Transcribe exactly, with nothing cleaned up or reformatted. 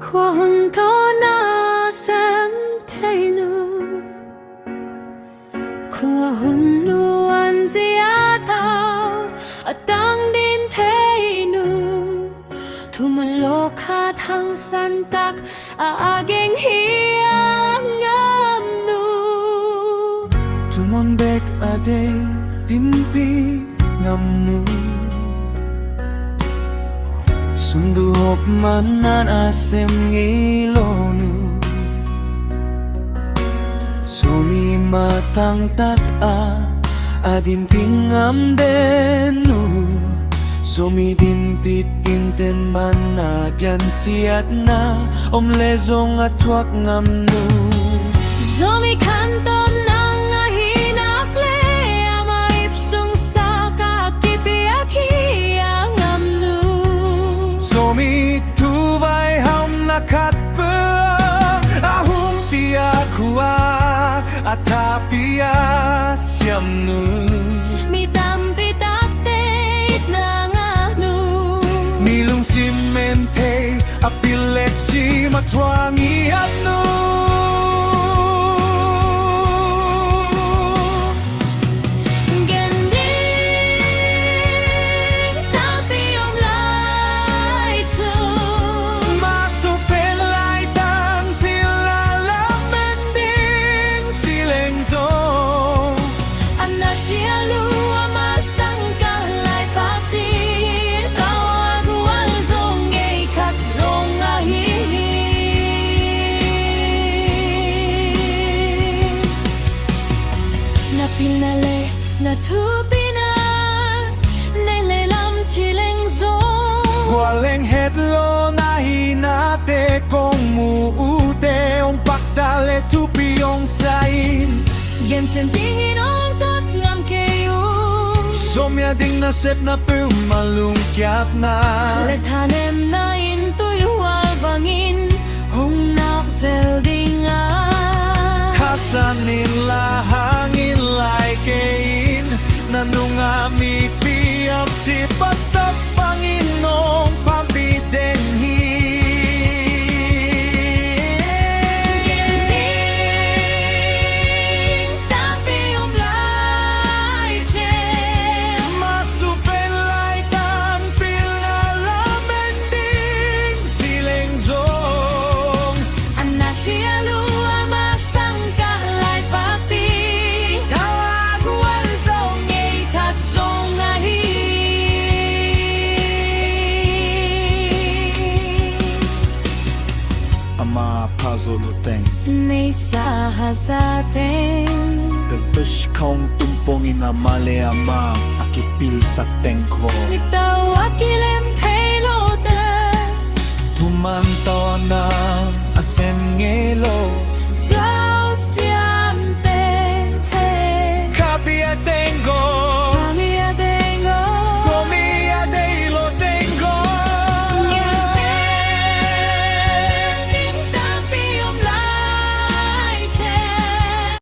Kua hun tawh na sem thei nu? Kua hun luanzia tawh a tang din thei nu? Thuman lawh khat hangsan tak a a geng hi a ngam nu. Thuman bek a deih dinpi ngam nu. Sumdul hop man nan a sem ngei lo nu. Sawmi matang tak a a dinpi ngam den nu. Sawmi dinpi tinten man a gensiatna om le zong a thuak ngam nu. Sawmi khantawn nang a hi nak le ama ip sung sak a kipiak hi a ngam nu. Sawmi thu vaihamna khat peuh a humpih a khua a thapia siam nu. Mi tampi takte itna ngah nu. Mi lungsim en thei a pil lek sim a thuak ngiat nu. Gen ding tampi om lai thu. Masu pen lai tan pil a lamen ding si leng zong. A na sia lu a masang ka lai pak ti. Kau a gual zong ngei khat zong a hi hi. Na pilna le na thupina nei le lam ci leng zong. Gual leng het lo na hinate kong mu ute ong pakta le thupi ong sa in. Gen sen dingin ong tuat ngam kei uh. Sawmia ding nasepna peuhmah lungkiatna le thanemna in tuihual bangin hong nak zel ding a. Thasan in la hangin lai kei in na nunga mipi ap ci pasat bangin nong pampi den hi. Gen ding tampi om lai cen. Masu pen lai tan pil a lamen ding si leng zong. A na sia lu a masang ka lai pak ti. Kau a gual zong ngei khat zong a hi. Ama pha zo lo teng. Neisa haza teng. Pen pes khong tumpong in ama le ama a kipilsak teng kho. Mitau a kilem thei lo te. Thuman tawh na a sem ngei lo.